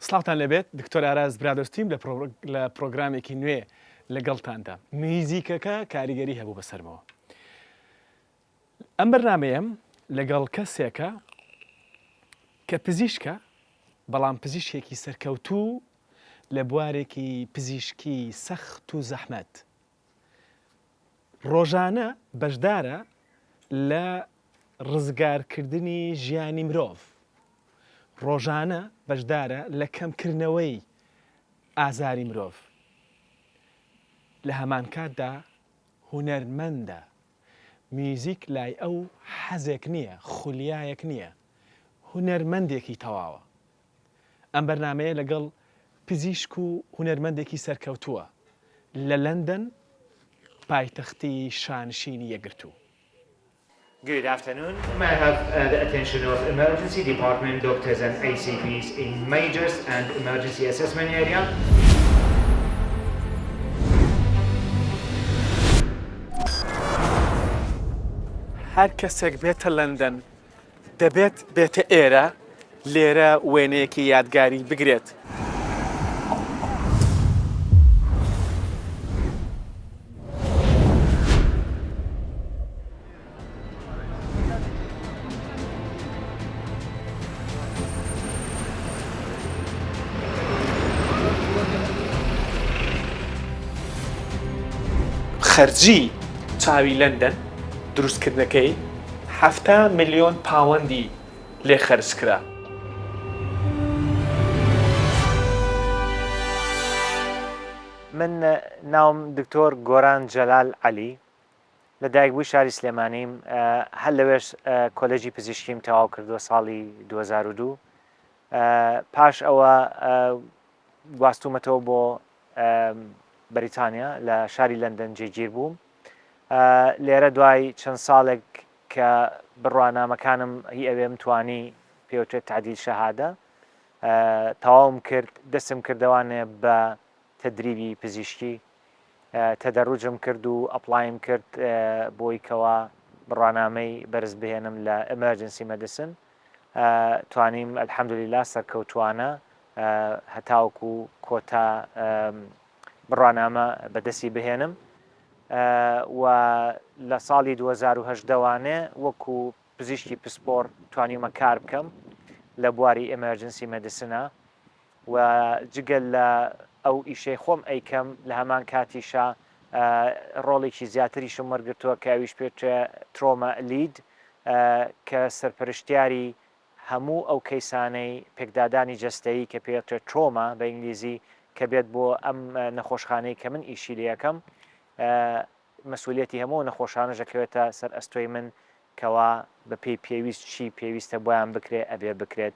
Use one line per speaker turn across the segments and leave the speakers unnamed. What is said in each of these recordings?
سڵاوتان لێبێت دکتۆر ئاراس برادۆستیم لە پرۆگرامێکی نوێ لەگەڵتاندا میوزیکەکە کاریگەری هەبوو بەسەرمەوە ئەم بەرنامەیەم لەگەڵ کەسێکە کە پزیشکە بەڵام پزیشکێکی سەرکەوتوو لە بوارێکی پزیشکی سەخت و زەحمەت ڕۆژانە بەشدارە لە ڕزگارکردنی ژیانی مرۆڤ، ڕۆژانە بەشدارە لە کەمکردنەوەی ئازاری مرۆڤ، لە هەمانکاتدا هونەرمەندە، میوزیک لای ئەو حەزێک نییە، خولیایەک نییە، هونەرمەندێکی تەواوە. ئەم بەرنامەیە لەگەڵ پزیشک و هونەرمەندێکی سەرکەوتووە لە لەندەن پایتەختی شانشینی یەکگرتوو.
Good afternoon. May I have the attention of emergency department doctors and ACPs in majors and emergency assessment area?
هەر کەسێک بێتە لەندەن دەبێت بێتە ئێرە، لێرە وێنەیەکی یادگاری بگرێت. خەرجی چاوی لەندەن دروستکردنەکەی 70 ملیۆن پاوەندی لێ خەرج کرا.
من ناوم دکتۆر گۆران جەلال عەلی لە دایکبووی شاری سلێمانیم هەر لەوێش کۆلێجی پزیشکیم تەواو کردووە ساڵی 2002 پاش ئەوە گواستومەتەوە بۆ بەریتانیا لە شاری لەندەن جێگیر بووم لێرە دوای چەند ساڵێک کە بڕوانامەکانم هی ئەوێم توانی پێوترێت تعدیل شەهادە تەواوم کرد دەستم کردەوانێ بە تەدریبی پزیشکی تەدەروجم کرد و apply م کرد بۆی کەوا بڕوانامەی بەرز بهێنم لە emergency medicine توانیم الحمدللە سەرکەوتوانە هەتاوەکو کۆتا بڕوانامە بەدەستی بهێنم و لە ساڵی 2010 وانێ وەکو پزیشکی پسپۆڕ توانیومە کار بکەم لە بواری emergency medicine ا و جگە لە ئەو ئیشەی خۆم ئەیکەم لە هەمان کاتیشا ڕۆڵێکی زیاتریشم وەرگرتووە کە ئەویش پێ trauma lead کە سەرپەرشتیاری هەموو ئەو کەیسانەی پێکدادانی جەستەیی کە پێ trauma بە ئینگلیزی کە بێت بۆ ئەم نەخۆشخانەی کە من ئیشی لێ ئەکەم مەسولیەتی هەموو نەخۆشانەش ئەکەوێتە سەر ئەستۆی من کەوا بە پێی پێویست چی پێویستە بۆیان بکرێ ئەبێ بکرێت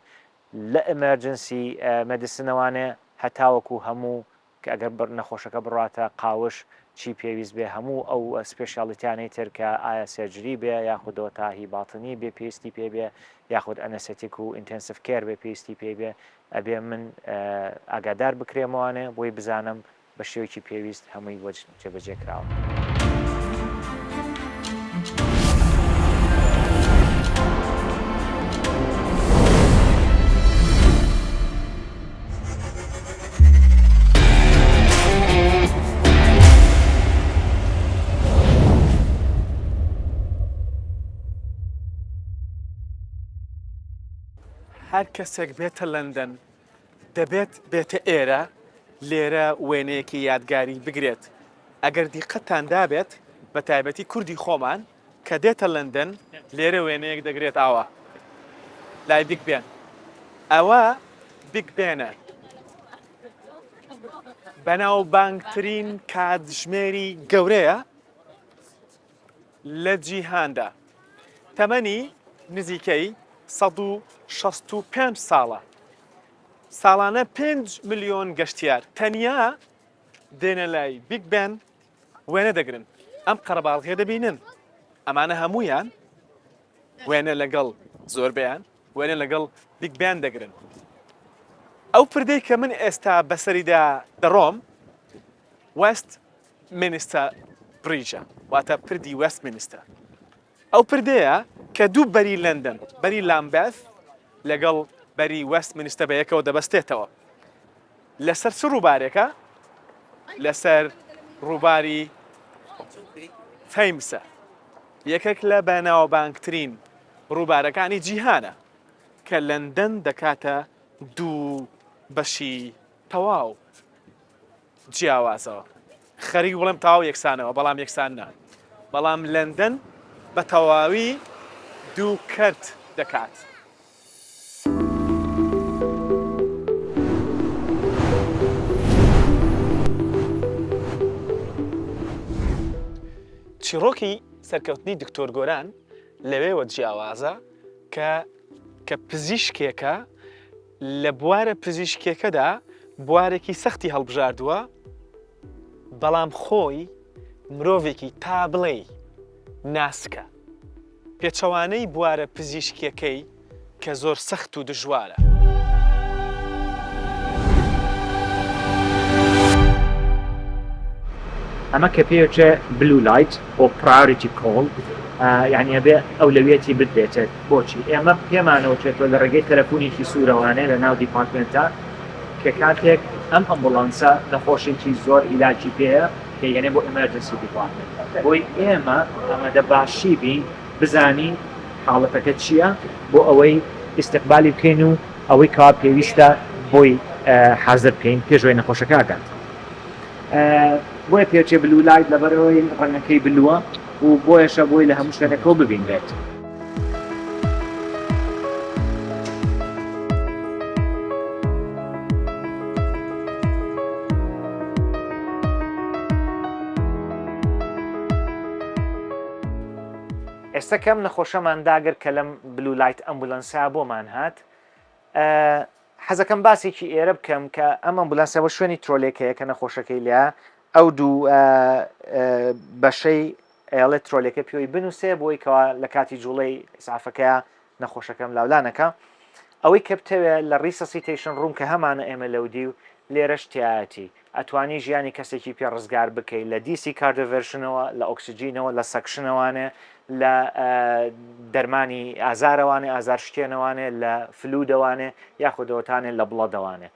لە emergency medicine ەوانێ هەتاوەکو هەموو کە ئەگەر نەخۆشەکە بڕواتە قاوش چی پێویست بێ هەموو ئەو specialty انەی تر کە ئایا surgery بێ یاخود دۆتا هی باتنی بێ پێویستی پێ بێ یاخود anesthetic و intensive care بێ پێویستی پێ بێ ئەبێ من ئاگادار بکرێمەوانێ بۆی بزانم بە شێوەیەکی پێویست هەمووی بۆ جێبەجێ کراوە.
هەر کەسێک بێتە لەندەن دەبێت بێتە ئێرە، لێرە وێنەیەکی یادگاری بگرێت. ئەگەر دیقەتتان دابێت، بە تایبەتی کوردی خۆمان کە دێتە لەندەن لێرە وێنەیەک دەگرێت ئاوا لای بیگ بێن. ئەوە بیگ بێنە. بەناوبانگترین کاتژمێری گەورەیە لە جیهاندا. تەمەنی نزیکەی 165 ساڵە. ساڵانە 5 ملیۆن گەشتیار تەنیا دێنە لای بیگ بێن وێنە دەگرن. ئەم قەرەباڵغیە دەبینن. ئەمانە هەموویان وێنە لەگەڵ زۆربەیان وێنە لەگەڵ بیگ بێن دەگرن. ئەو پردەی کە من ئێستا بەسەریدا دەڕۆم وێست مینستەر bridge ە واتە پردی وێست مینستەر ئەو پردەیە کە دوو بەری لەندەن بەری لامبێث لەگەڵ بەری وێست مینستەر بەیەکەوە دەبەستێتەوە. لەسەر چ ڕووبارێکە؟ لەسەر ڕووباری تەیمسە، یەکێک لە بەناوبانگترین ڕووبارەکانی جیهانە کە لەندەن دەکاتە دوو بەشی تەواو جیاوازەوە. خەریک بڵێم تەواو یەکسانەوە بەڵام یەکسان نا. بەڵام لەندەن بە تەواوی دوو کەرت دەکات. چیڕۆکی سەرکەوتنی دکتۆر گۆران لەوێوە جیاوازە کە کە پزیشکێکە لە بوارە پزیشکیەکەدا بوارێکی سەختی هەڵبژاردووە بەڵام خۆی مرۆڤێکی تا بڵێی ناسکە پێچەوانەی بوارە پزیشکیەکەی کە زۆر سەخت و دژوارە.
ئەمە کە پێی ئەوترێ blue light or priority call یانی ئەبێ ئەولەویەتی بدرێتێت بۆچی ئێمە پێمانەوترێتەوە لە ڕێگەی تەلەفونێکی سوورەوانێ لە ناو department ا کە کاتێک ئەم ئەمبوڵانسە نەخۆشێکی زۆر هیلاکی پێیە کە یەنێ بۆ emergency department بۆی ئێمە ئامادە باشی بین بزانین حاڵەتەکە چییە بۆ ئەوەی ئیستقبالی بکەین و ئەوەی کەوا پێویستە بۆی حازر بکەین پێش ئەوەی نەخۆشەکە ئەگات. بۆیە پێچێ blue light لەبەرئەوەی ڕەنگەکەی blue ە و بۆیەشە بۆی لە هەموو شوێنێکەوە ببینرێت. ئێستا کە ئەم نەخۆشەمان داگرت کە لەم blue light ئەمبولەنسە بۆمان هات حەزەکەم باسێکی ئێرە بکەم کە ئەم ئەمبولانسەوە شوێنی trolley ەکەیە کە نەخۆشەکەی لە ئەو دوو بەشەی ئێڵێ trolley ەکە پێی بنووسێ بۆی کەوا لە کاتی جوڵەی ئیسعافەکەیە نەخۆشەکەم لاولانەکە ئەوەی کە بتەوێ لە resuscitation room کە هەمانە ئێمە لەودی و لێرەش تایەتی ئەتوانی ژیانی کەسێکی پێ ڕزگار بکەی لە DC cardioversion ەوە لە ئۆکسجینەوە لە suction ەوانێ لە دەرمانی ئازارەوانێ ئازار شکێنەوانێ لە fluid ەوانێ یاخودەوەتانێ لە blood ەوانێ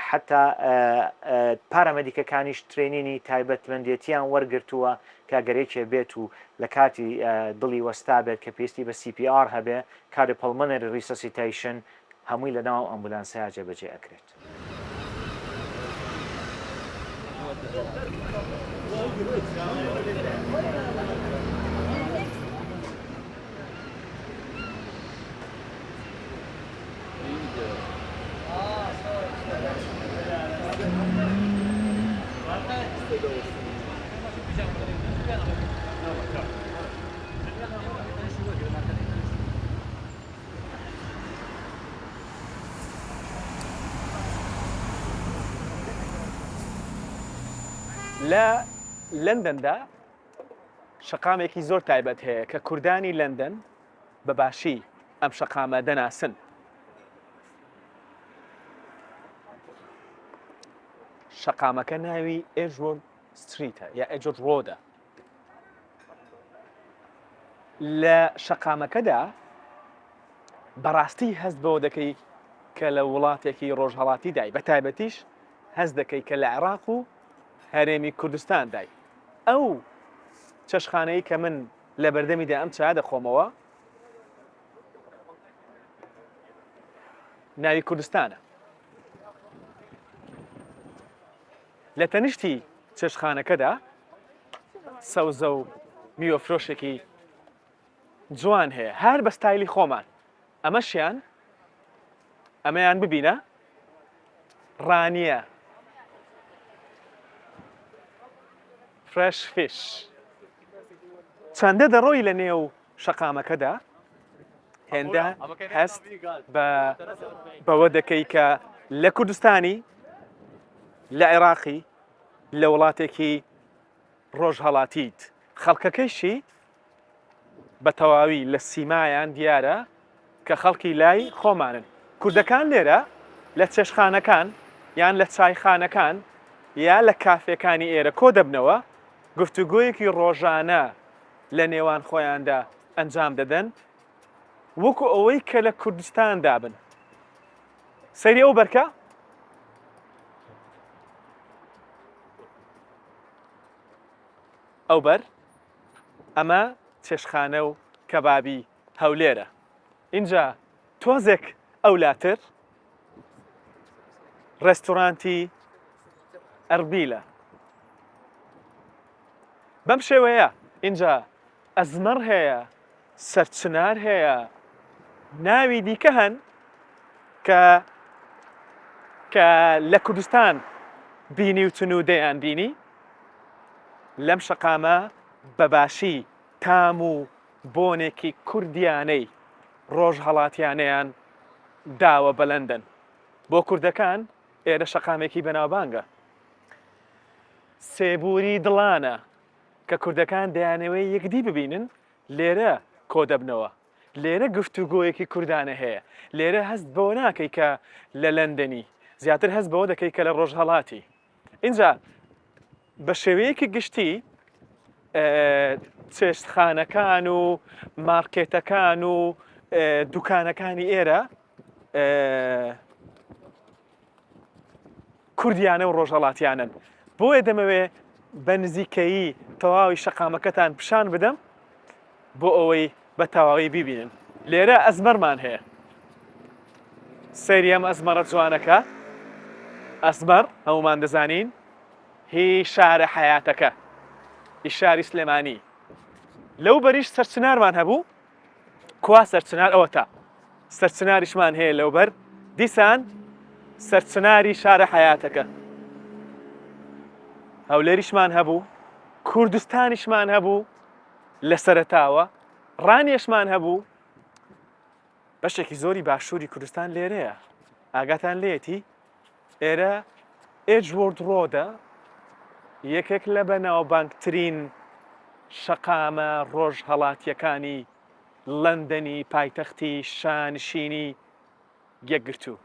حتا paramedic ەکانیش training ی تایبەتمەندێتیان وەرگرتووە کە گەرێکێ بێت و لە کاتی دڵی وەستا بێت کە پێویستی بە CPR هەبێ cardiopulmonary resuscitation هەمووی لە ناو ئەمبولانسەیا جێبەجێ ئەکرێت.
لە لەندەندا شەقامێکی زۆر تایبەت هەیە کە کوردانی لەندەن بە باشی ئەم شەقامە دەناسن. شەقامەکە ناوی Edgeworth Street ە یا Edgeworth Road ە. لە شەقامەکەدا بەڕاستی هەست بەوە دەکەی کە لە وڵاتێکی ڕۆژهەڵاتی دای بە تایبەتیش هەست دەکەی کە لە عێراق و هەرێمی کوردستان دای ئەو چەشخانەی کە من لە بەردەمیدا ئەم چا دەخۆمەوە ناوی کوردستانە لە تەنیشتی چێشتخانەکەدا سەوزە و میوە فرۆشێکی جوان هەیە هەر بە ستایلی خۆمان ئەمەشیان ئەمەیان ببینە ڕانیە fresh fish چەندە دەڕۆی لە نێو شەقامەکەدا هێندە هەست بە بەوە دەکەی کە لە کوردستانی لە عێراقی لە وڵاتێکی ڕۆژهەڵاتیت خەڵکەکەیشی بە تەواوی لە سیمایان دیارە کە خەڵکی لای خۆمانن کوردەکان لێرە لە چێشخانەکان یان لە چایخانەکان یا لە کافێکانی ئێرە کۆ دەبنەوە گفتوگۆیەکی ڕۆژانە لە نێوان خۆیاندا ئەنجام دەدەن وەکو ئەوەی کە لە کوردستاندا بن. سەیری ئەو بەرکە. ئەوبەر ئەمە چێشتخانە و کەبابی هەولێرە. ئینجا تۆزێک ئەولاتر ڕێستورانتی ئەربیلە. بەم شێوەیە ئینجا ئەزمەڕ هەیە، سەرچنار هەیە، ناوی دیکە هەن کە کە لە کوردستان بینیوتن و دەیان بینی لەم شەقامە بە باشی تام و بۆنێکی کوردیانەی ڕۆژهەڵاتیانەیان داوە بە لەندەن. بۆ کوردەکان ئێرە شەقامێکی بەناوبانگە. سێبوری دڵانە کە کوردەکان دەیانەوێ یەکدی ببینن لێرە کۆدەبنەوە. لێرە گفتوگۆیەکی کوردانە هەیە. لێرە هەست بەوە ناکەی کە لە لەندەنی، زیاتر هەست بەوە دەکەی کە لە ڕۆژهەڵاتی. ئینجا بە شێوەیەکی گشتی چێشتخانەکان و مارکێتەکان و دوکانەکانی ئێرە کوردیانە و ڕۆژهەڵاتیانن بۆیە دەمەوێ بە نزیکەیی تەواوی شەقامەکەتان پیشان بدەم بۆ ئەوەی بە تەواوی بیبینن لێرە ئەزمەرمان هەیە سەیری ئەم ئەزمەڕە جوانەکە ئەزمەڕ هەمومان دەزانین هی شارە حەیاتەکە ی شاری سلێمانی لەو بەریش سەرچنارمان هەبوو کوا سەرچنار ئەوەتا سەرچناریشمان هەیە لەو بەر دیسان سەرچناری شارە حەیاتەکە هەولێریشمان هەبوو کوردستانیشمان هەبوو لە سەرەتاوە ڕانیەشمان هەبوو بەشێکی زۆری باشووری کوردستان لێرەیە ئاگاتان لێتی ئێرە ئێجوۆرد ڕۆدە یەکێک لە بەناوبانگترین شەقامە ڕۆژهەڵاتیەکانی لەندەنی پایتەختی شانشینی یەکگرتوو.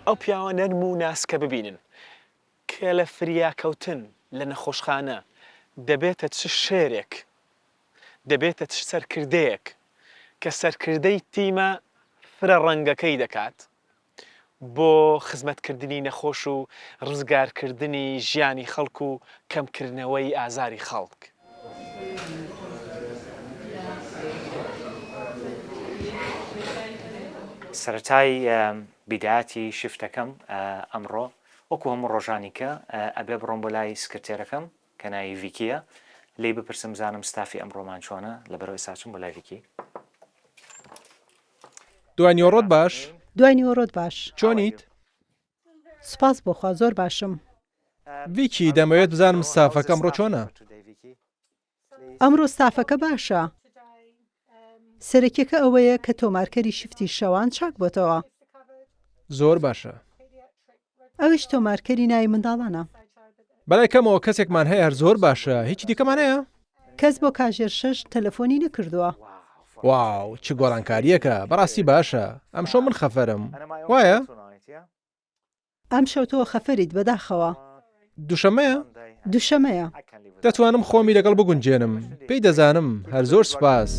ئەو پیاوە نەرم و ناسکە ببینن کە لە فریاکەوتن لە نەخۆشخانە دەبێتە چ شێرێک، دەبێتە چ سەرکردەیەک کە سەرکردەی تیمە فرە ڕەنگەکەی دەکات بۆ خزمەتکردنی نەخۆش و ڕزگارکردنی ژیانی خەڵک و کەمکردنەوەی ئازاری خەڵک.
سەرەتای بیدایەتی شیفتەکەم ئەمڕۆ وەکو هەموو ڕۆژانی کە ئەبێ بڕۆم بۆ لای سکرتێرەکەم کە ناوی ڤیکیە لێی بپرسم بزانم ستافی ئەمڕۆمان چۆنە لەبەرئەوە ئێستا چوم بۆ لای ڤیکی.
دوای نیوەڕۆت باش.
دوای نیوەڕۆت باش.
چۆنیت؟
سوپاس بۆ خوا زۆر باشم.
ڤیکی دەمەوێت بزانم ستافەکە ئەمڕۆ چۆنە؟
ئەمڕۆ ستافەکە باشە. سەرەکیەکە ئەوەیە کە تۆمارکەری شفتی شەوان چاک بۆتەوە.
زۆر باشە.
ئەویش تۆمارکەری ناوی منداڵانە.
بەلای کەمەوە کەسێکمان هەیە هەر زۆر باشە هیچی دیکەمان هەیە؟
کەس بۆ کاژێر شەش تەلەفۆنی نەکردووە.
واو چ گۆڕانکارییەکە بەڕاستی باشە ئەمشەو من خەفەرم وایە؟
ئەمشەو تۆ خەفەریت بەداخەوە.
دوشەمەیە؟
دوشەمەیە.
دەتوانم خۆمی لەگەڵ بگونجێنم پێی دەزانم هەر زۆر سوپاس.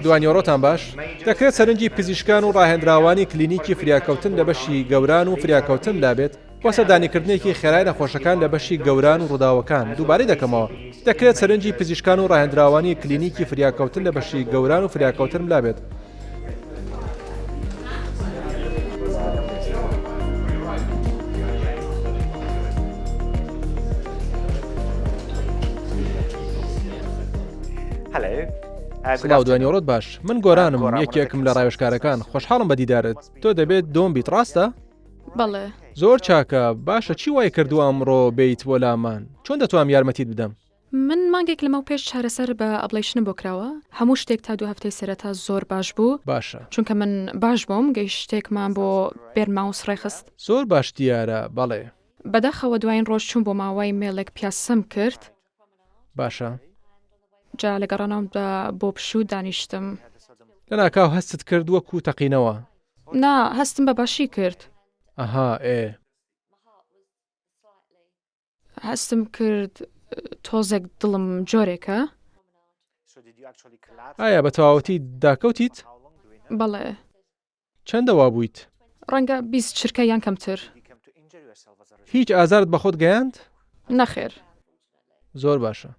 دوانیوەڕۆتان باش، دەکرێت سەرنجی پزیشکان و ڕاهێنراوانی کلینیکی فریاکەوتن لە بەشی گەوران و فریاکەوتن لابێت بۆ سەردانیکردنێکی خێرای نەخۆشەکان لە بەشی گەوران و ڕووداوەکان، دووبارەی دەکەمەوە، دەکرێت سەرنجی پزیشکان و ڕاهێنراوانی کلینیکی فریاکەوتن لە بەشی گەوران و فریاکەوتنم لابێت. سڵاو دوانیوەڕۆت باش من گۆرانم یەکێکم لە ڕاوێژکارەکان خۆشحاڵم بە دیدارت تۆ دەبێت دۆم بیت ڕاستە؟
بەڵێ.
زۆر چاکە باشە چی وای کردووە ئەمڕۆ بێیت بۆ لامان چۆن دەتوانم یارمەتیت بدەم؟
من مانگێک لەمەو پێش چارەسەر بە ablation م بۆ کراوە هەموو شتێک تا دوو هەفتەی سەرەتا زۆر باش بوو
باشە.
چونکە من باش بووم گەیشت شتێکمان بۆ بێرنماوس ڕێخست.
زۆر باش دیارە بەڵێ.
بەداخەوە دواین ڕۆژ چووم بۆ ماوەی مێڵێک پیاسەم کرد.
باشە.
جا لە گەڕانەوەمدا بۆ پشوو دانیشتم.
لەناکاو هەستت کرد وەکو تەقینەوە؟
نا هەستم بە باشی کرد.
ئەها ئێ.
هەستم کرد تۆزێک دڵم جۆرێکە.
ئایا بە تەواوەتی داکەوتیت؟
بەڵێ.
چەندە وابوویت؟
ڕەنگە 20 چرکە یان کەمتر.
هیچ ئازارت بە خۆت گەیاند؟
نەخێر.
زۆر باشە.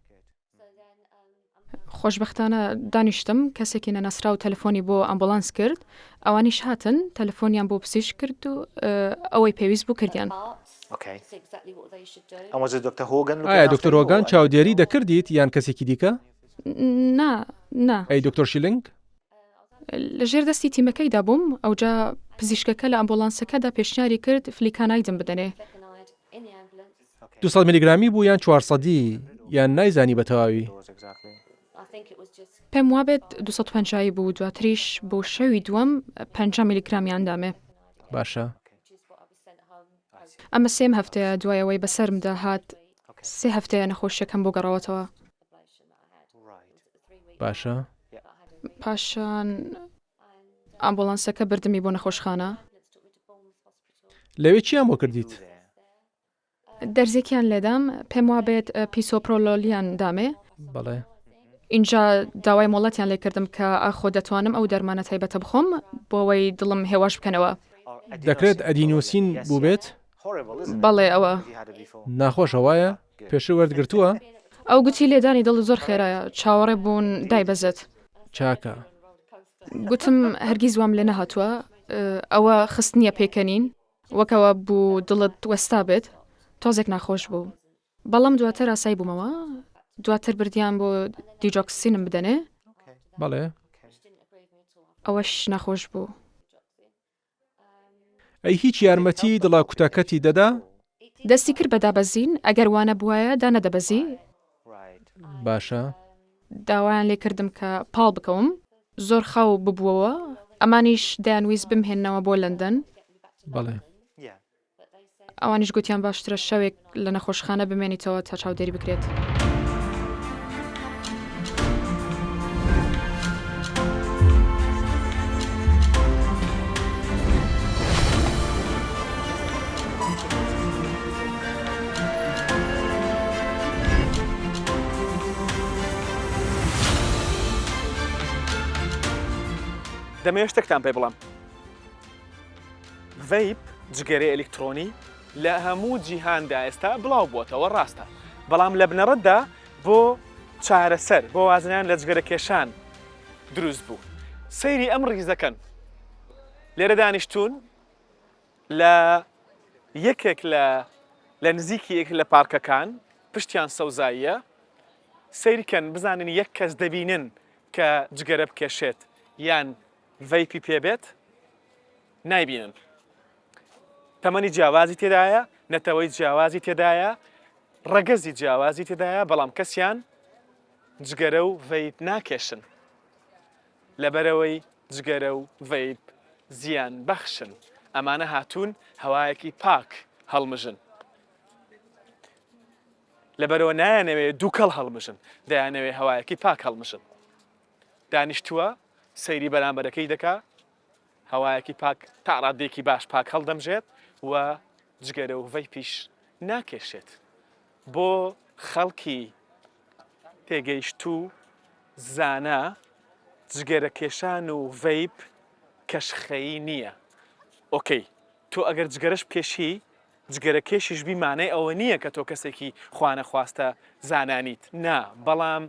خۆشبەختانە دانیشتم، کەسێکی نەناسراو تەلەفۆنی بۆ ئامبوڵانس کرد، ئەوانیش هاتن، تەلەفۆنیان بۆ پزیشک کرد و ئەوەی پێویست بوو کردیان.
ئایا دکتۆر هۆگان چاودێری دەکردیت یان کەسێکی دیکە؟
نا، نا.
ئەی دکتۆر شیلینگ؟
لە ژێر دەستی تیمەکەیدا بووم، ئەوجا پزیشکەکە لە ئامبوڵانسەکەدا پێشنیاری کرد فلیکانایدم بدەنێ.
200 میلیگرامی بوو یان چوارسەدی یان نایزانی بە تەواوی؟
پێم وابێت 250 ی بوو دواتریش بۆ شەوی دووەم 50 میلیگرامیان دامێ.
باشە.
ئەمە سێم هەفتەیە دوای ئەوەی بەسەرمدا هات سێ هەفتەیە نەخۆشیەکەم بۆ گەڕاوەتەوە.
باشە.
پاشان ئامبوڵانسەکە بردمی بۆ نەخۆشخانە.
لەوێ چیان بۆ کردیت؟
دەرزێکیان لێدام، پێم وابێت پیسۆپرۆلۆلیان دامێ.
بەڵێ.
ئینجا داوای مۆڵەتیان لێ کردم کە ئاخۆ دەتوانم ئەو دەرمانە تایبەتە بخۆم بۆ ئەوەی دڵم هێواش بکەنەوە.
دەکرێت ئەدینۆسین بووبێت؟
بەڵێ ئەوە.
ناخۆشە وایە؟ پێشتر وەرتگرتووە؟
ئەو گوتی لێدانی دڵت زۆر خێرایە، چاوەڕێ بوون دایبەزێت.
چاکە.
گوتم هەرگیز وام لێ نەهاتووە، ئەوە خستنیە پێکەنین، وەک ئەوە بوو دڵت وەستا بێت، تۆزێک ناخۆش بوو. بەڵام دواتر ئاسایی بوومەوە، دواتر بردیان بۆ دیجۆکسینم بدەنێ.
بەڵێ.
ئەوەش ناخۆش بوو.
ئەی هیچ یارمەتی دڵە کوتەکەتی دەدا؟
دەستی کرد بە دابەزین، ئەگەر وانەبوایە دانەدەبەزی.
باشە.
داوایان لێ کردم کە پاڵ بکەوم. زۆر خاو ببووەوە، ئەمانیش دەیانویست بمهێننەوە بۆ لەندەن.
بەڵێ.
ئەوانیش گوتیان باشترە شەوێک لە نەخۆشخانە بمێنیتەوە تا چاودێری بکرێت.
دەمەوێت شتێکتان پێ بڵێم ڤەیپ، جگەرەی ئەلیکترۆنی، لە هەموو جیهاندا ئێستا بڵاو بووەتەوە ڕاستە، بەڵام لە بنەڕەتدا بۆ چارەسەر، بۆ وازهێنان لە جگەرەکێشان دروست بوو. سەیری ئەم ڕیزەکەن لێرە دانیشتوون لە یەکێک لە لە نزیکی یەک لە پارکەکان، پشتیان سەوزاییە، سەیرکەن بزانن یەک کەس دەبینن کە جگەرە بکێشێت یان ڤەیپی پێ بێت نایبینن. تەمەنی جیاوازی تێدایە، نەتەوەی جیاوازی تێدایە، ڕەگەزی جیاوازی تێدایە، بەڵام کەسیان جگەرە و ڤەیپ ناکێشن. لەبەرئەوەی جگەرە و ڤەیپ زیان بەخشن. ئەمانە هاتوون هەوایەکی پاک هەڵمژن. لەبەرئەوە نایانەوێ دووکەڵ هەڵمژن، دەیانەوێ هەوایەکی پاک هەڵمژن. دانیشتووە سەیری بەرامبەرەکەی دەکا، هەوایەکی پاک تا ڕادەیەکی باش پاک هەڵدەمژێت و جگەرە و ڤەیپیش ناکێشێت. بۆ خەڵکی تێگەیشتوو زانا جگەرە کێشان و ڤەیپ کەشخەیی نییە. ئۆکەی تۆ ئەگەر جگەرەش بکێشی جگەرە کێشیش بی مانای ئەوە نییە کە تۆ کەسێکی خوانەخواستە زانا نیت نا بەڵام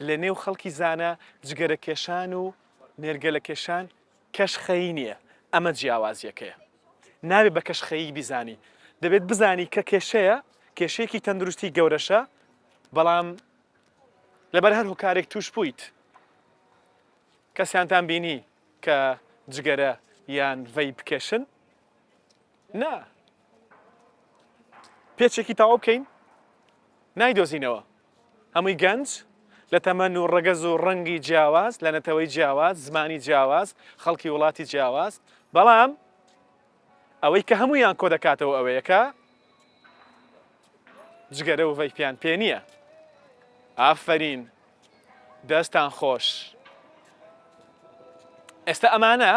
لە نێو خەڵکی زانا جگەرە کێشان و نێرگەلە کێشان کەشخەیی نییە ئەمە جیاوازیەکەیە نابێ بە کەشخەیی بیزانی دەبێت بزانی کە کێشەیە کێشەیەکی تەندروستی گەورەشە بەڵام لەبەر هەر هۆکارێک توش بوویت کەسیانتان بینی کە جگەرە یان ڤەیپ بکێشن نا پێچێکی تەواو بکەین نایدۆزینەوە. هەمووی گەنج لە تەمەن و ڕەگەز و ڕەنگی جیاواز، لە نەتەوەی جیاواز، زمانی جیاواز، خەڵکی وڵاتی جیاواز، بەڵام ئەوەی کە هەموویان کۆ دەکاتەوە ئەوەیە کە جگەرە و ڤەیپیان پێ نییە. ئافەرین، دەستان خۆش. ئێستا ئەمانە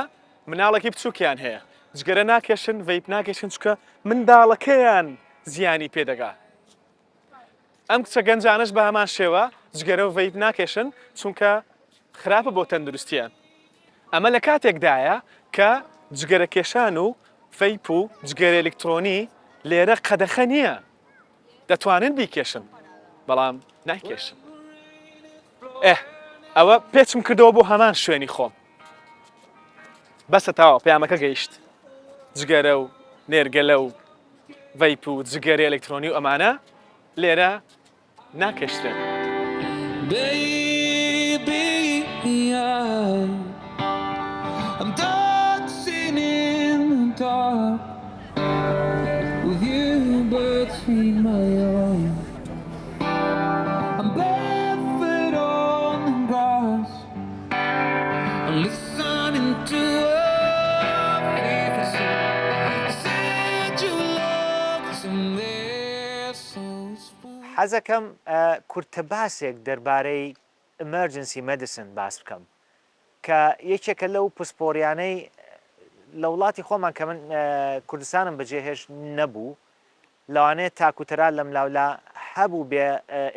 مناڵێکی بچووکیان هەیە، جگەرە ناکێشن، ڤەیپ ناکێشن، چونکە منداڵەکەیان زیانی پێ دەگا. ئەم کچە گەنجانەش بە هەمان شێوە جگەرە و ڤەیپ ناکێشن چونکە خراپە بۆ تەندروستیان. ئەمە لە کاتێکدایە کە جگەرە کێشان و ڤەیپ و جگەرە ئەلیکترۆنی لێرە قەدەخە نییە، دەتوانن بیکێشن بەڵام نایکێشن. ئێه ئەوە پێچم کردەوە بۆ هەمان شوێنی خۆم. بەسە تەواو پەیامەکە گەیشت. جگەرە و نێرگەلە و ڤەیپ و جگەرەی ئەلکترۆنی و ئەمانە لێرە ناکێشرێن.
حەزەکەم کورتە باسێک دەربارەی Emergency Medicine باس بکەم کە یەکێکە لەو پسپۆریانەی لە وڵاتی خۆمان کە من کوردستانم بەجێهێشت نەبوو لەوانەیە تاک و تەرا لەملاولا هەبووبێ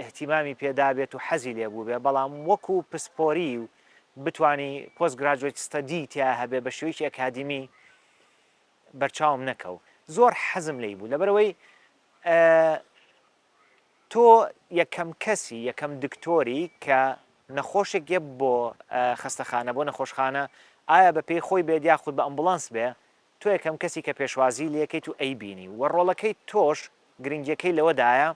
ئیهتیمامی پێ دابێت و حەزی لێ بووبێ، بەڵام وەکو پسپۆری و بتوانی post graduate study تیا هەبێ بە شێوەیەکی ئەکادیمی بەرچاوم نەکەوت. زۆر حەزم لێی بوو لەبەرئەوەی تۆ یەکەم کەسی، یەکەم دکتۆری کە نەخۆشێک یە بۆ خەستەخانە، بۆ نەخۆشخانە ئایا بە پێی خۆی بێت یاخود بە ئەمبوڵانس بێ، تۆ یەکەم کەسی کە پێشوازی لێکەیت و ئەیبینی و ڕۆڵەکەی تۆش گرنگیەکەی لەوەدایە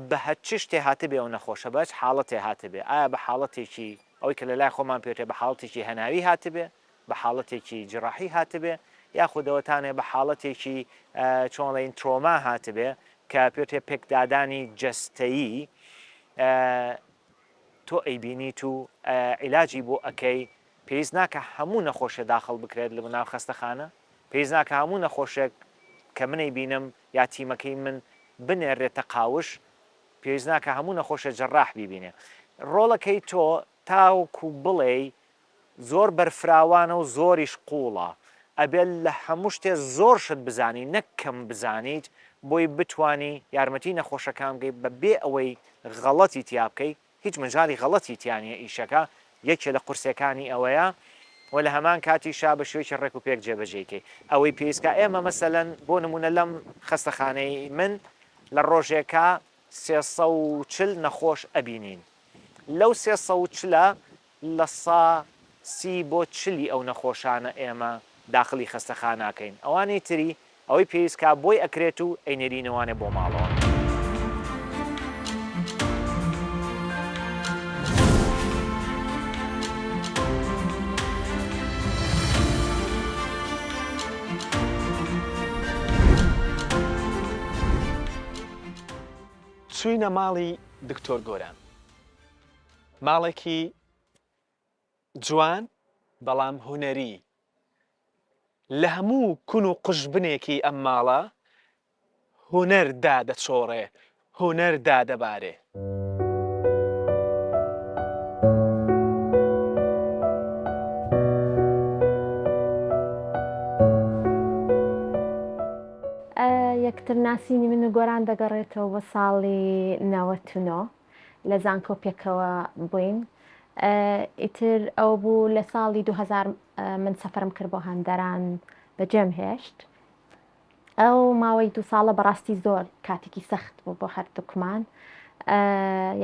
بە هەچ شتێ هاتبێ ئەو نەخۆشە بە هەچ حاڵەتێ هاتبێ ئایا بە حاڵەتێکی ئەوەی کە لەلای خۆمان پێوترێ بە حاڵەتێکی هەناوی هاتبێ بە حاڵەتێکی جراحی هاتبێ یاخود ئەوەتانێ بە حاڵەتێکی چۆن ڵێین trauma هاتبێ کە پێوترێ پێکدادانی جەستەیی تۆ ئەیبینیت و عیلاجی بۆ ئەکەی پێویست ناکا هەموو نەخۆشێ داخڵ بکرێت لە ناو خەستەخانە، پێویست ناکا هەموو نەخۆشێک کە من ئەیبینم یا تیمەکەی من بنێررێتە قاوش، پێویست ناکا هەموو نەخۆشێ جەراح بیبینێ. ڕۆڵەکەی تۆ تاوەکو بڵێی زۆر بەرفراوانە و زۆریش قووڵە، ئەبێت لە هەموو شتێ زۆر شت بزانی نەک کەم بزانیت بۆی بتوانی یارمەتی نەخۆشەکان بکەی بە بێ ئەوەی غەڵەتی تیا بکەی، هیچ مەجالی غەڵەتی تیا نیە ئیشەکە یەکێ لە قورسێکانی ئەوەیە و لە هەمان کاتیشا بە شێوەیەکی ڕێک و پێک جێبەجێی کەی ئەوەی پێویست کا ئێمە مەسەلەن بۆ نمونە لەم خەستەخانەی من لە ڕۆژێکا 340 نەخۆش ئەبینین لەو 340 لە سا سی بۆ چلی ئەو نەخۆشانە ئێمە داخلی خەستەخاناکەین ئەوانەی تری ئەوەی پێویست کا بۆی ئەکرێت و ئەینێرینەوانێ بۆ ماڵەوە.
چووینە ماڵی دکتۆر گۆران. ماڵێکی جوان بەڵام هونەری. لە هەموو کون و قوژبنێکی ئەم ماڵە هونەر دادەچۆڕێ، هونەر دادەبارێ.
یەکتر ناسینی من و گۆران دەگەڕێتەوە بۆ ساڵی 99 لە زانکۆ پێکەوە بووین ئیتر ئەو بوو لە ساڵی 2000 من سەفەرم کرد بۆ هەندەران بەجێم هێشت ئەو ماوەی دوو ساڵە بەڕاستی زۆر کاتێکی سەخت بوو بۆ هەردووکمان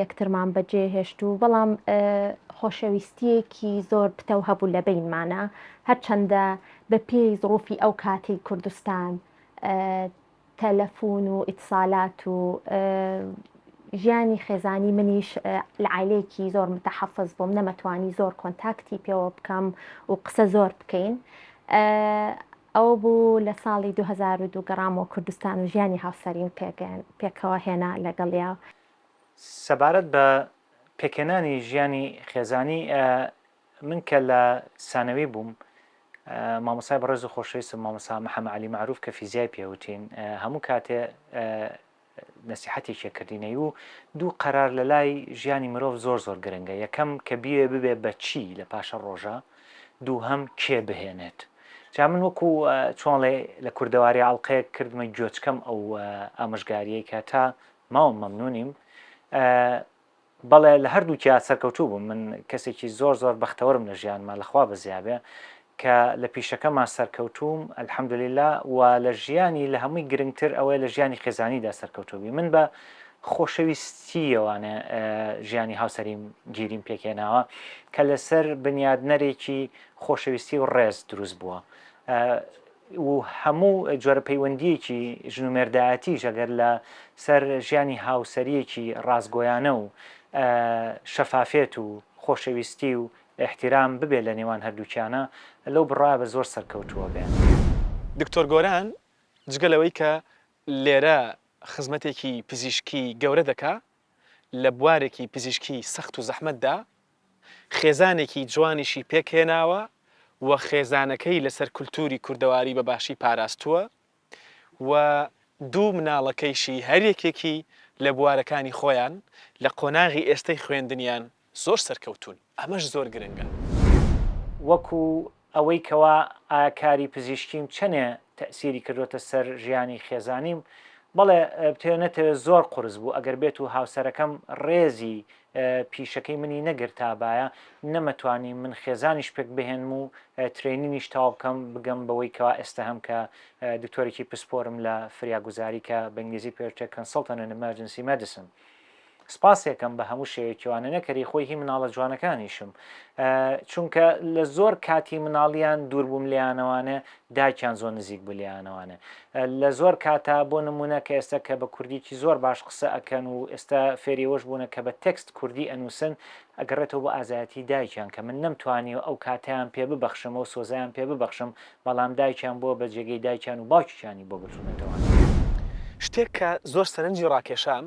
یەکترمان بەجێ هێشت و بەڵام خۆشەویستیەکی زۆر پتەو هەبوو لە بینمانە هەرچەندە بە پێی زڕوفی ئەو کاتی کوردستان تەلەفون و ئیتسالات و ژیانی خێزانی منیش لە عایلەیەکی زۆر متحفز بووم نەمەتوانی زۆر contact ی پێوە بکەم و قسە زۆر بکەین ئەوە بوو لە ساڵی 2002 گەڕامەوە کوردستان و ژیانی هاوسەریم پێکەوە هێنا لەگەڵیا.
سەبارەت بە پێکهێنانی ژیانی خێزانی من کە لە سانەوی بووم مامۆستای بەڕێز و خۆشەویستم مامۆستا محەمە عەلی مەعروف کە فیزیای پێوتین هەموو کاتێ نەسیحەتێکی کردینەی و دوو قەرار لە لای ژیانی مرۆڤ زۆر زۆر گرنگە یەکەم کە بیەوێ ببێ بە چی لە پاشە ڕۆژە دووهەم کێ بهێنێت جا من وەکو چۆنڵێ لە کوردەواری ئەڵلقەیەک کردمە گوێچکەم ئەو ئامۆژگاریەی کە تا ماوم مەمنونیم بەڵێ لە هەردووکیا سەرکەوتوو بووم من کەسێکی زۆر زۆر بەختەوەرم لە ژیانما لە خوا بەزیابێ کە لە پیشەکەما سەرکەوتووم الحمدللە و لە ژیانی لە هەمووی گرنگتر ئەوەیە لە ژیانی خێزانیدا سەرکەوتوو بی من بە خۆشەویستیەوانێ ژیانی هاوسەریم گیریم پێکهێناوە کە لەسەر بنیادنەرێکی خۆشەویستی و ڕێز دروست بووە و هەموو جۆرە پەیوەندییەکی ژن و مێردایەتیش ئەگەر لە سەر ژیانی هاوسەرییەکی ڕاستگۆیانە و شەفافێت و خۆشەویستی و ئیحتیرام ببێ لە نێوان هەردووکیانا لەو بڕوایە بە زۆر سەرکەوتووە بێ.
دکتۆر گۆران جگە لەوەی کە لێرە خزمەتێکی پزیشکی گەورە دەکا، لە بوارێکی پزیشکی سەخت و زەحمەتدا خێزانێکی جوانیشی پێکهێناوە و خێزانەکەی لەسەر کولتووری کوردەواری بە باشی پاراستووە و دوو مناڵەکەیشی هەر یەکێکی لە بوارەکانی خۆیان لە قۆناغی ئێستەی خوێندنیان زۆر سەرکەوتوون، ئەمەش زۆر گرنگە.
وەکو ئەوەی کەوا ئایا کاری پزیشکیم چەنێ تەئسیری کردۆتە سەر ژیانی خێزانیم، بەڵێ بتەوێ نەتەوێ زۆر قورس بوو، ئەگەر بێتو هاوسەرەکەم ڕێزی پیشەکەی منی نەگرتابایە نەمەتوانی من خێزانیش پێک بهێنم و training یش تەواو بکەم بگەم بەوەی کەوا ئێستا هەم کە دکتۆرێکی پسپۆرم لە فریاگوزاری کە بە ئینگلیزی پێوترێ Consultant in Emergency Medicine. سپاسێکەم بە هەموو شێوەیەکیوانە نەکەری خۆی هی مناڵە جوانەکانیشم چونکە لە زۆر کاتی مناڵیان دوور بووم لێیانەوانێ دایکیان زۆر نزیک بوو لێیانەوانێ لە زۆر کاتا بۆ نمونە کە ئێستا کە بە کوردیکی زۆر باش قسە ئەکەن و ئێستا فێری ئەوەش بوونە کە بە text کوردی ئەنووسن ئەگەڕێتەوە بۆ ئازایەتی دایکیان کە من نەمتوانیوە ئەو کاتەیان پێ ببەخشم ئەو سۆزەیان پێ ببەخشم بەڵام دایکیان بووە بە جێگەی دایکیان و باوکیشیانی بۆ گرتوونەتەوە.
شتێک کە زۆر سەرنجی ڕاکێشام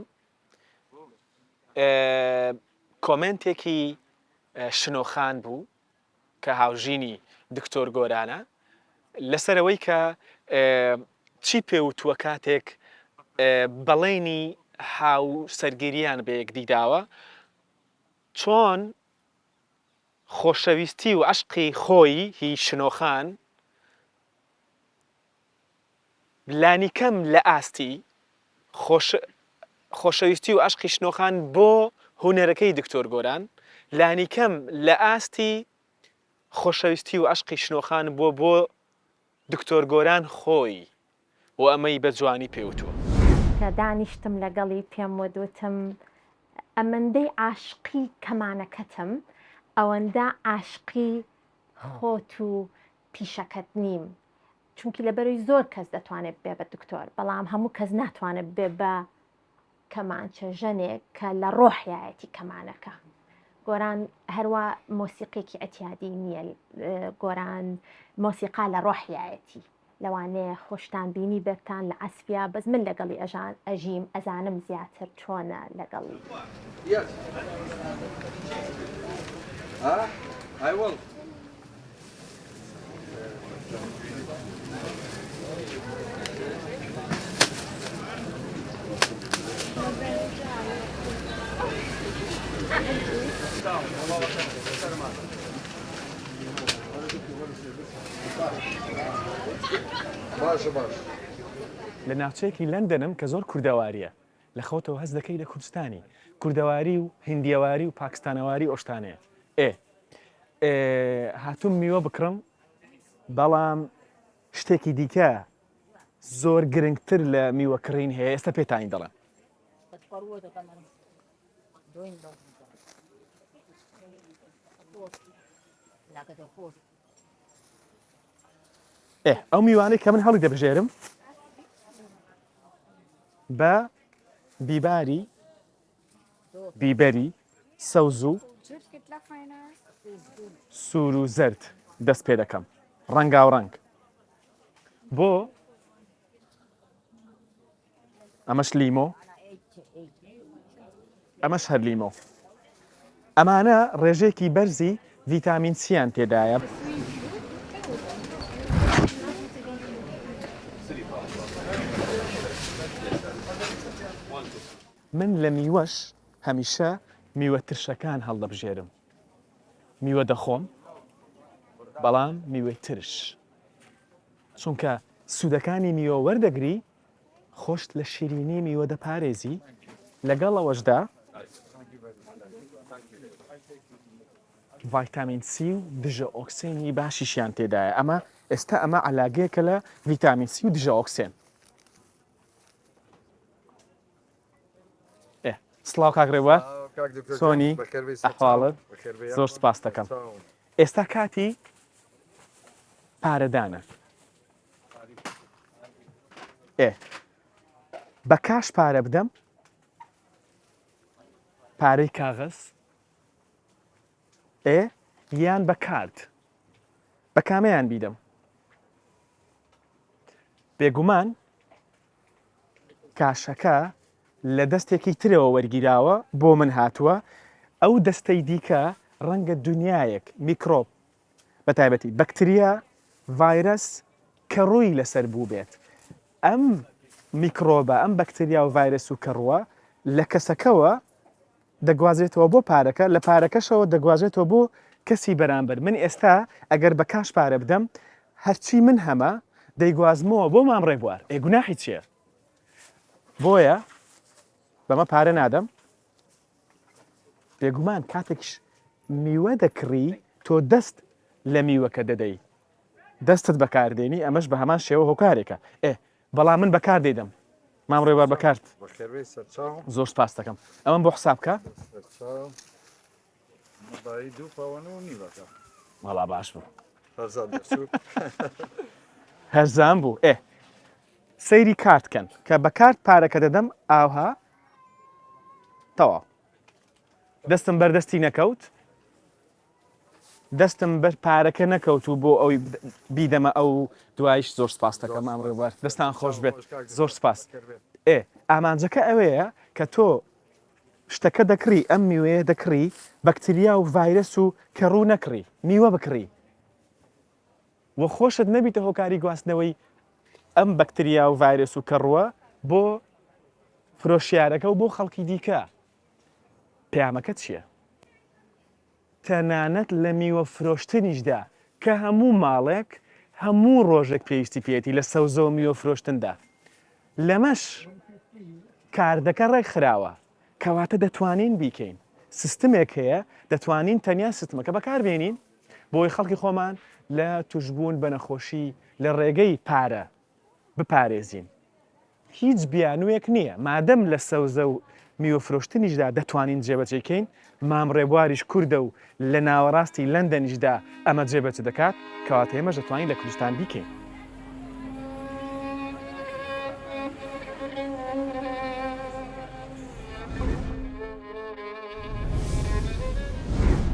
comment ێکی شنۆخان بوو کە هاوژینی دکتۆر گۆرانە لەسەر ئەوەی کە چی پێوتووە کاتێک بەڵێنی هاوسەرگیریان بە یەکدی داوە چۆن خۆشەویستی و عەشقی خۆی هی شنۆخان لانیکەم لە ئاستی خۆش خۆشەویستی و عەشقی شنۆخان بۆ هونەرەکەی دکتۆر گۆران لانیکەم لە ئاستی خۆشەویستی و عەشقی شنۆخان بووە بۆ دکتۆر گۆران خۆی و ئەمەی بە جوانی پێ وتووە.
کە دانیشتم لەگەڵی پێم وت وتم ئەمەندەی عاشقی کەمانەکەتم ئەوەندە عاشقی خۆت و پیشەکەت نیم چونکی لەبەرەی زۆر کەس دەتوانێت ببێ بە دکتۆر بەڵام هەموو کەس ناتوانێت ببێ بە کەمانچە ژەنێک کە لە ڕۆحیایەتی کەمانەکە گۆران هەروە مۆسیقێکی ئەتیادی نییە گۆران مۆسیقا لە ڕۆحیایەتی لەوانەیە خۆشتان بینی بێتان لە عەسفیا بەس من لەگەڵی ئەژان ئەژیم ئەزانم زیاتر چۆنە لەگەڵی.
لە ناوچەیەکی لەندەنم کە زۆر کوردەوارییە، لە خۆتەوە هەست دەکەی لە کوردستانی. کوردەواری و هیندیەواری و پاکستانەواری ئەو شتانەیە. ئێ ئێ هاتووم میوە بکڕم، بەڵام شتێکی دیکە زۆر گرنگتر لە میوە کڕین هەیە، ئێستا پێتانی دەڵێم. ئێ ئەو میوانەی کە من هەڵی دەبژێرم بە بیباری بیبەری سەوز و سوور و زەرد دەست پێ دەکەم ڕەنگاوڕەنگ بۆ ئەمەش لیمۆ. ئەمەش هەر لیمۆ. ئەمانە ڕێژەیەکی بەرزی ڤیتامین سیان تێدایە. من لە میوەش هەمیشە میوە ترشەکان هەڵدەبژێرم. میوە دەخۆم بەڵام میوەی ترش. چونکە سوودەکانی میوە وەردەگری، خۆشت لە شیرینی میوە دەپارێزی، لەگەڵ ئەوەشدا ڤایتامین سی و دژە ئۆکسێنی باشیشیان تێدایە. ئەمە ئێستا ئەمە عەلاگەیەکە لە ڤیتامین سی و دژە ئۆکسێن. سڵاو کاک ڕێبوار چۆنی ئەحواڵت زۆر سپاس دەکەم ئێستا کاتی پارەدانە ئێ بە کاش پارە بدەم پارەی کاغەز ئێ یان بە کارت بە کامەیان بیدەم بێگومان کاشەکە لە دەستێکی ترەوە وەرگیراوە بۆ من هاتووە ئەو دەستەی دیکە ڕەنگە دنیایەک میکرۆب بە تایبەتی بەکتریا، ڤایرەس کەڕووی لەسەر بووبێت. ئەم میکرۆبە، ئەم بەکتریا و ڤایرەس و کەڕووە لە کەسەکەوە دەگوازرێتەوە بۆ پارەکە، لە پارەکەشەوە دەگوازرێتەوە بۆ کەسی بەرامبەر. من ئێستا ئەگەر بە کاش پارە بدەم، هەرچی من هەمە دەیگوازمەوە بۆ مام ڕێبوار. ئێ گوناحی چییە؟ بۆیە بەمە پارە نادەم. بێگومان کاتێکیش میوە دەکڕی تۆ دەست لە میوەکە دەدەی دەستت بەکاردێنی ئەمەش بە هەمان شێوە هۆکارێکە ئێ بەڵام من بەکار دەیدەم مام ڕێبار بەکارت زۆر سپاس دەکەم ئەمە بۆ حساب بکە وەڵا باش بوو هەرزان بوو ئێ سەیری کارت کەن کە بە کارت پارەکە دەدەم ئاوها تەواو دەستم بەر دەستی نەکەوت دەستم بەر پارەکە نەکەوت و بۆ ئەوی بیدەمە ئەو دوایش زۆر سپاس دەکەم مام ڕێبوار دەستان خۆش بێت زۆر سپاس ئێ ئامانجەکە ئەوەیە کە تۆ شتەکە دەکڕی ئەم میوەیە دەکڕی بەکتریا و ڤایرەس و کەڕوو نەکڕی میوە بکڕی و خۆشت نەبیتە هۆکاری گواستنەوەی ئەم بەکتریا و ڤایرەس و کەڕووە بۆ فرۆشیارەکە و بۆ خەڵکی دیکە. پەیامەکە چییە؟ تەنانەت لە میوە فرۆشتنیشدا کە هەموو ماڵێک هەموو ڕۆژێک پێویستی پێیەتی لە سەوزە و میوە فرۆشتندا لەمەش کاردەکە ڕێکخراوە کەواتە دەتوانین بیکەین سیستمێک هەیە دەتوانین تەنیا سیستمەکە بەکاربێنین بۆی خەڵکی خۆمان لە توشبوون بە نەخۆشی لە ڕێگەی پارە بپارێزین. هیچ بیانوویەک نییە، مادەم لە سەوزە و میوە فرۆشتنیشدا دەتوانین جێبەجێی کەین، مام ڕێبواریش کوردە و لە ناوەڕاستی لەندەنیشدا ئەمە جێبەجێ دەکات، کەواتە ئێمەش دەتوانین لە کوردستان بیکەین.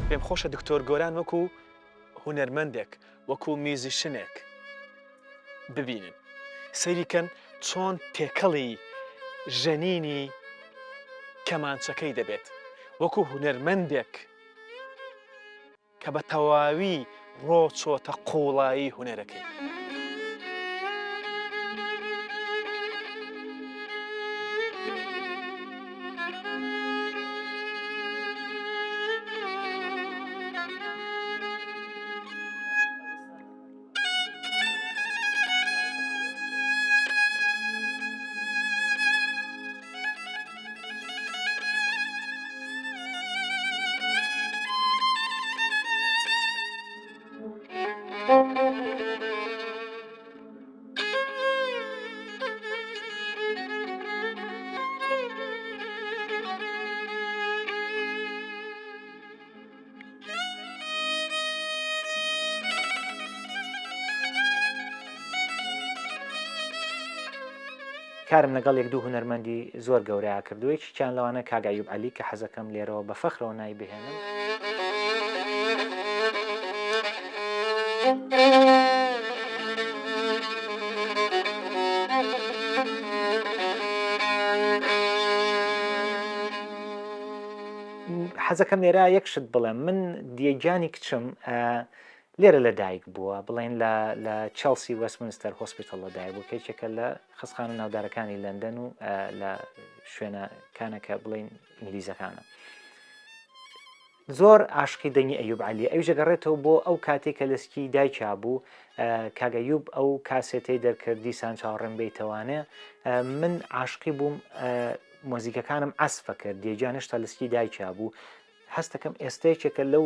پێم خۆشە دکتۆر گۆران وەکو هونەرمەندێک، وەکو musician ێک ببینن. سەیری کەن چۆن تێکەڵی ژەنینی کەمانچەکەی دەبێت، وەکو هونەرمەندێک کە بە تەواوی ڕۆچۆتە قووڵایی هونەرەکەی.
کارم لەگەڵ یەک دوو هونەرمەندی زۆر گەورەیا کردووە یەکێکیان لەوانە کاک ئەیوب عەلی کە حەزەکەم لێرەوە بە فەخرەوە ناوی بهێنم. حەزەکەم لێرە یەک شت بڵێم من دیەگیانی کچم لێرە لە دایک بووە بڵێن لە لە Chelsea Westminster Hospital لە دایک بوو کە یەکێکە لە خەستخانە ناودارەکانی لەندەن و لە شوێنەکانە کە بڵین ئینگلیزەکانە. زۆر عاشقی دەنگی ئەیوب عەلیە ئەویش ئەگەڕێتەوە بۆ ئەو کاتەی کە لەسکی دایکیا بوو کاک ئەیوب ئەو کاسێتەی دەرکرد دیسان چاوەڕێم بێیتەوانێ من عاشقی بووم مۆزیکەکانم عەزفە کرد دیێگیان هێشتا لەسکی دایکیا بوو هەستەکەم ئێستا یەکێکە لەو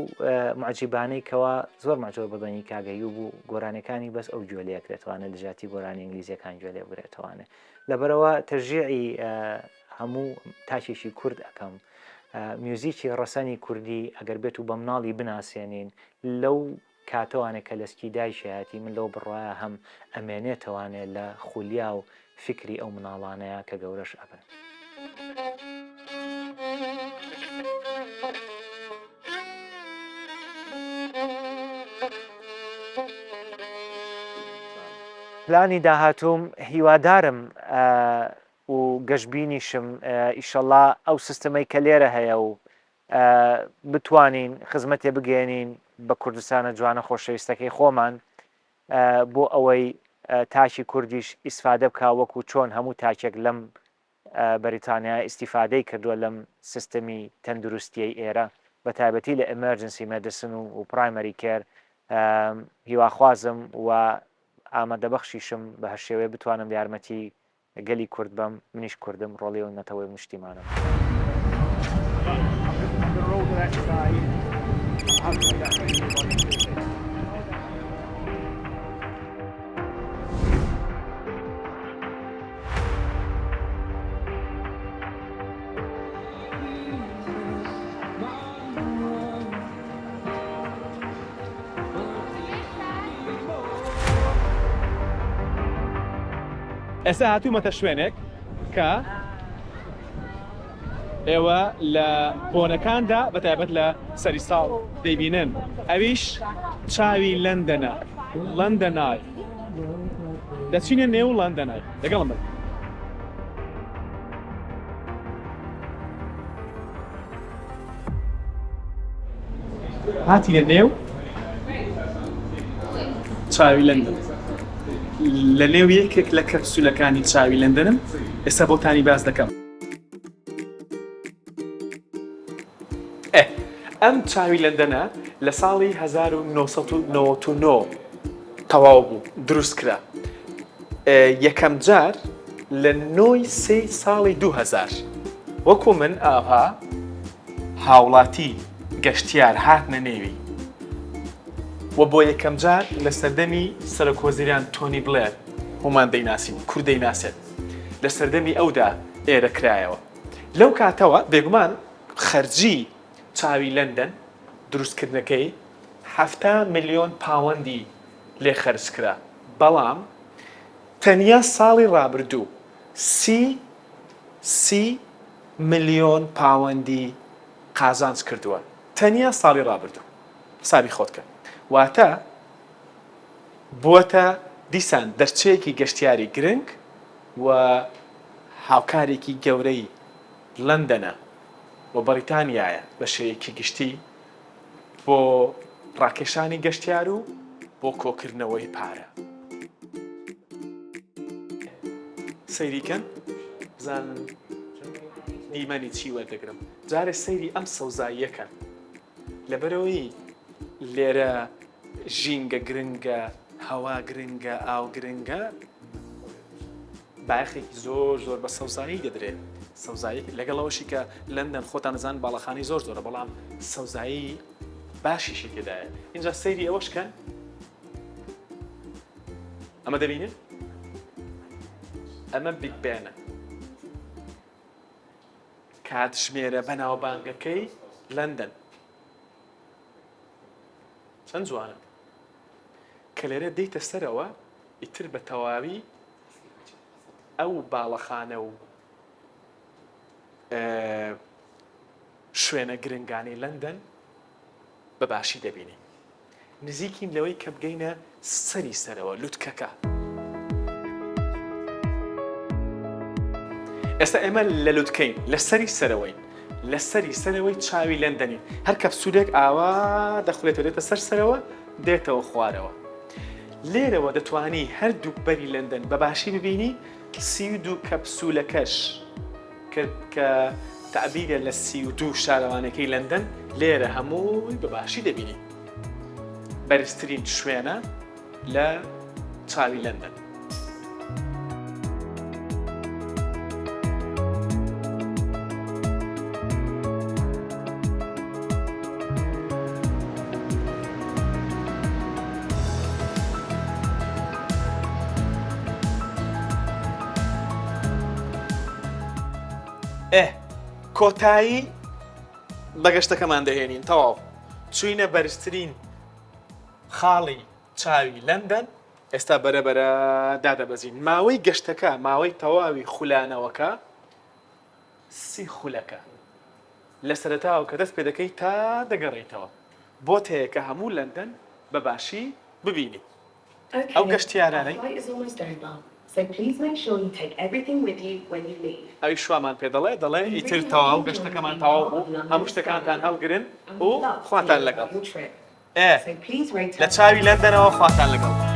معجیبانەی کەوا زۆر معجبە بە دەنگی کاک ئەیوب و گۆرانیەکانی بەس ئەو گوێ لێکرێتوانێ لە جیاتی گۆرانی ئینگلیزیەکان گوێ لێ بگرێتوانێ لەبەرەوە تەشجیعی هەموو تاکێکی کورد ئەکەم میوزیکی ڕەسەنی کوردی ئەگەر بێت و بە مناڵی بناسێنین لەو کاتەوانێ کە لەسکی دایکیایەتی من لەو بڕوایە هەم ئەمێنێتەوانێ لە خولیا و فیکری ئەو مناڵانەیا کە گەورەش ئەبن. پلانی داهاتووم هیوادارم و گەشبینیشم ئیشەڵا ئەو سیستمەی کە لێرە هەیە و بتوانین خزمەتێ بگەیەنین بە کوردستانە جوانە خۆشەویستەکەی خۆمان بۆ ئەوەی تاکی کوردیش ئیسفادە بکا وەکو چۆن هەموو تاکێک لەم بەریتانیا ئیستیفادەی کردووە لەم سیستمی تەندروستیەی ئێرە بە تایبەتی لە emergency medicine و primary care هیواخوازم و ئامادەبەخشیشم بە هەر شێوەیە بتوانم یارمەتی گەلی کورد بم، منیش کوردم، ڕۆڵی ئەو نەتەوەی و نیشتیمانم.
ئێستا هاتوومەتە شوێنێک کە ئێوە لە بۆنەکاندا بە تایبەت لە سەری ساڵ دەیبینن ئەویش چاوی لەندەنە London Eye دەچینە نێو London Eye لەگەڵم بن. هاتینە نێو چاوی لەندەن لە نێو یەکێک لە کەپسولەکانی چاوی لەندەنم ئێستا بۆتانی باس دەکەم ئەم چاوی لەندەنە لە ساڵی 1999 تەواو بوو دروست کرا یەکەم جار لە نۆی سێی ساڵی 2000 وەکو من ئاها هاوڵاتی گەشتیار هاتنە نێوی و بۆ یەکەم جار لە سەردەمی سەرۆکوەزیران تۆنی بلێر هەموومان دەیناسین کورد دەیناسێت لە سەردەمی ئەودا ئێرە کرایەوە لەو کاتەوە بێگومان خەرجی چاوی لەندەن دروستکردنەکەی 70 ملیۆن پاوەندی لێ خەرج کرا بەڵام تەنیا ساڵی ڕابردوو سی سی ملیۆن پاوەندی قازانج کردووە تەنیا ساڵی ڕابردوو حسابی خۆت کە واتە بووەتە دیسان دەرچەیەکی گەشتیاری گرنگ و هاوکارێکی گەورەی لەندەنە و بەڕیتانیایە بە شێوەیەکی گشتی بۆ ڕاکێشانی گەشتیار و بۆ کۆکردنەوەی پارە. سەیری کەن بزانن دیمەنی چی وەردەگرم جارێ سەیری ئەم سەوزاییە کەن لەبەرەوەی لێرە ژینگە گرنگە هەوا گرنگە ئاو گرنگە بایەخێکی زۆر زۆر بە سەوزایی دەدرێت سەوزایی لەگەڵ ئەوەشی کە لەندەن خۆتان دەزان باڵەخانەی زۆر زۆرە بەڵام سەوزایی باشیشی تێدایە اینجا سەیری ئەوەش کەن ئەمە دەبینن ئەمە بیگ بێنە کاتژمێرە بەناوبانگەکەی لەندەن چەند جوانە کە لێرە دێیتە سەرەوە ئیتر بە تەواوی ئەو باڵەخانە و شوێنە گرنگانەی لەندەن بە باشی دەبینی. نزیکین لەوەی کە بگەینە سەری سەرەوە، لوتکەکە. ئێستا ئێمە لە لوتکەین، لە سەری سەرەوەین. لە سەری سەرەوەی چاوی لەندەنین. هەر کەپسولێک ئاوا دەخولێتەوە دێتە سەر سەرەوە دێتەوە خوارەوە. لێرەوە دەتوانی هەردووک بەری لەندەن بە باشی ببینی، 32 کەپسولەکەش کە کە تەعبیرە لە 32 شارەوانیەکەی لەندەن لێرە هەمووی بە باشی دەبینی. بەرزترین شوێنە لە چاوی لەندەن. ئێ کۆتایی بە گەشتەکەمان دەهێنین تەواو چوینە بەرزترین خاڵی چاوی لەندەن ئێستا بەرە بەرە دادەبەزین ماوەی گەشتەکە ماوەی تەواوی خولانەوەکە سی خولەکە لە سەرەتاوە کە دەست پێ دەکەی تا دەگەڕێیتەوە بۆت هەیە کە هەموو لەندەن بە باشی ببینی ئەو گەشتیارانەی ئەویش وامان پێ دەڵێ دەڵێ ئیتر تەواو گەشتەکەمان تەواو بوو هەموو شتەکانتان هەڵگرن و خواتان لەگەڵ. ئێ لە چاوی لەندەنەوە خواتان لەگەڵ.